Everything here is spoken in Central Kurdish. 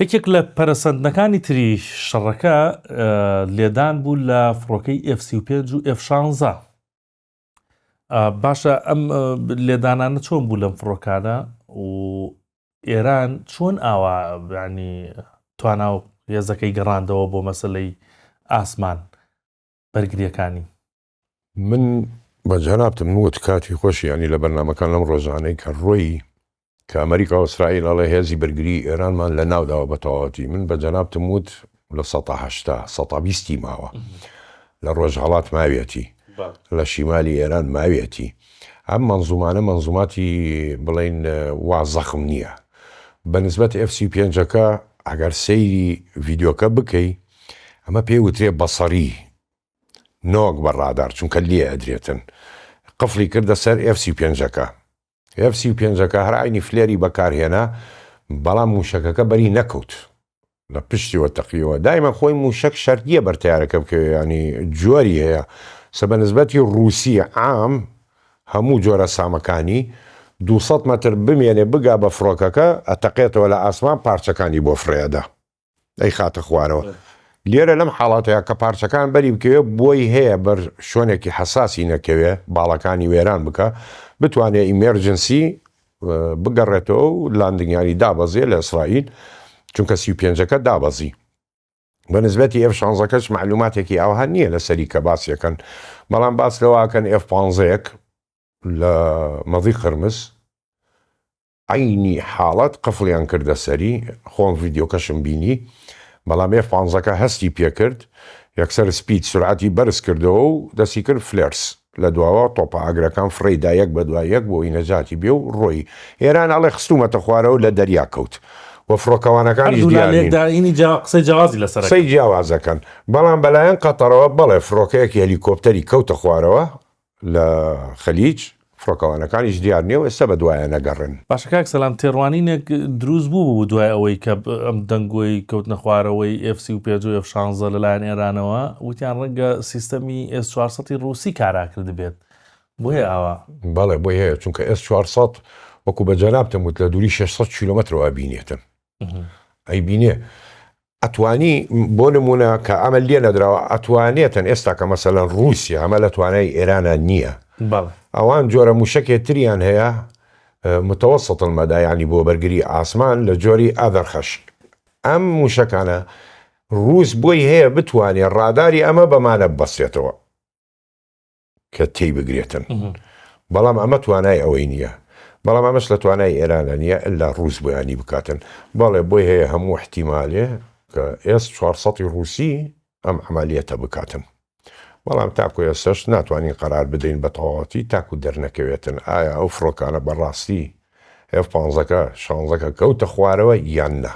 یەکێک لە پەرەسەندنەکانی تری شەڕەکە لێدان بوو لە فڕۆکەی ئێف 35 و ئێف 16. باشە ئەم لێدانانە چۆن بوو لەم فڕۆکانە و ئێران چۆن ئاوا ینی توانا و هێزەکەی گەڕاندەوە بۆ مەسلەی ئاسمان بەرگریەکانی؟ من بە جەنابتم وت کاتی خۆشی ینی لە بەرنامەکان لەم ڕۆژانەی کە ڕۆی کە ئەمریکا و ئیسرائیل ئەڵێ هێزی بەرگری ئێرانمان لە ناوداوە بە تەواوەتی من بە جەنابتم وت لە سەتا هەشتا سەتا بیستی ماوە لە ڕۆژهەڵات ماویەتی لە شیمالی ئێران ماویەتی ئەم مەنزومانە مەنزوماتی بڵین وا زەخم نییە بە نسبەت ئێف سی پێنجەکە ئەگەر سەیری ڤیدیۆکە بکەی ئەمە پێی وترێ بەسەری نۆک بە ڕادار چونکە لێ ئەدرێتن قفڵی کردە سەر ئێف سی پێنجەکە ئێف 35 ەکە هەر عەینی flare ی بەکارهێنا بەڵام موشەکەکە بەری نەکەوت لە پشتیەوە تەقیەوە دایمە خۆی موشەک شەرت نییە بەر تەیارەکە بکەوێ ینی جۆری هەیە سە بە نسبەتی ڕووسی عام هەموو جۆرە سامەکانی 200 مەتر بمێنێ بگا بە فڕۆکەکە ئەتەقێتەوە لە ئاسمان پارچەکانی بۆ فڕێدا ئەیخاتە خوارەوە. لێرە لەم حاڵەتەیا کە پارچەکان بەری بکەوێ بۆی هەیە بەر شوێنێکی حەساسی نەکەوێ باڵەکانی وێران بکا بتوانێ emergency بگەڕێتەوە و landing ینی دابەزێ لە ئیسرائیل چونکە 35ەکە دابەزی. بە نسبەتی ئێف شانزەکەش مەعلوماتێکی ئاوها نییە لەسەری کە باسیەکەن بەڵام باس لەوەکەن ئێف پانزەیەک لە مەزیق هرمز عەینی حاڵەت قفڵیان کردە سەری خۆم ڤیدیۆکەشم بینی بەڵام ئێف پانزەکە هەستی پێکرد یەکسەر speed سورعەتی بەرز کردەوە و دەستی کرد flares لە دواوە تۆپە ئاگرەکان فڕێی دا یەک بەدوای یەک بۆی نەجاتی بێ و ڕۆیی ئێران ئەڵێ خستومەتە خوارەوە لە دەریا کەوت و فڕۆکەوانەکانیش هەردوولا دیار نین. لێکدا ئینی جیا قسەی جیاوازی لەسەر قسەی ئەکەن. جیاواز ئەکەن بەڵام بەلایەن قەتەرەوە بەڵێ فڕۆکەیەکی هەلیکۆپتەری کەوتە خوارەوە لە خەلیج فڕۆکەوانەکانیش دیار نیە و ئێستا بەدوایان ئەگەڕێن. باشە کاک سەلام تێڕوانینێک دروست بوو بوو دوای ئەوەی کە ئەم دەنگۆی کەوتنە خوارەوەی ئێف 35 و ئێف 16 لەلایەن ئێرانەوە وتیان ڕەنگە سیستەمی ئێس 400 ی ڕووسی کارا کردبێت بۆیە ئاوا. بەڵێ بۆی هەیە چونکە ئێس 400 وەکو بە جەنابتم وت لە دووری 600 کیلۆمەترەوە ئەبینێتن ئەیبینێ ئەتوانی بۆ نمونە کە ئەمە لێ نەدراوە ئەتوانێتن ئێستا کە مەسەلەن ڕووسیا ئەمە لە توانای ئێرانە نییە ئەوان جۆرە موشەکێ تریان هەیە متوسط المدى ینی بۆ بەرگری ئاسمان لە جۆری ئاذەرخەش ئەم موشەکانە ڕووس بۆی هەیە بتوانێت ڕاداری ئەمە بەمانە ببەستێتەوە کە تێی بگرێتن بەڵام ئەمە توانای ئەوەی نییە بەڵام ئەمەش لە توانای ئێرانە نییە ئللا ڕووس بۆیانی بکاتن بەڵێ بۆی هەیە هەموو احتیمالێ کە ئێس 400 ڕووسی ئەم عملیەتە بکاتن بەڵام تاکو ئێستش ناتوانین قەرار بدەین بە تەواوەتی تاکو دەرنەکەوێتن ئایا ئەو فڕۆکانە بەڕاستی ئێف پانزەکە شانزەکە کەوتە خوارەوە یان نا.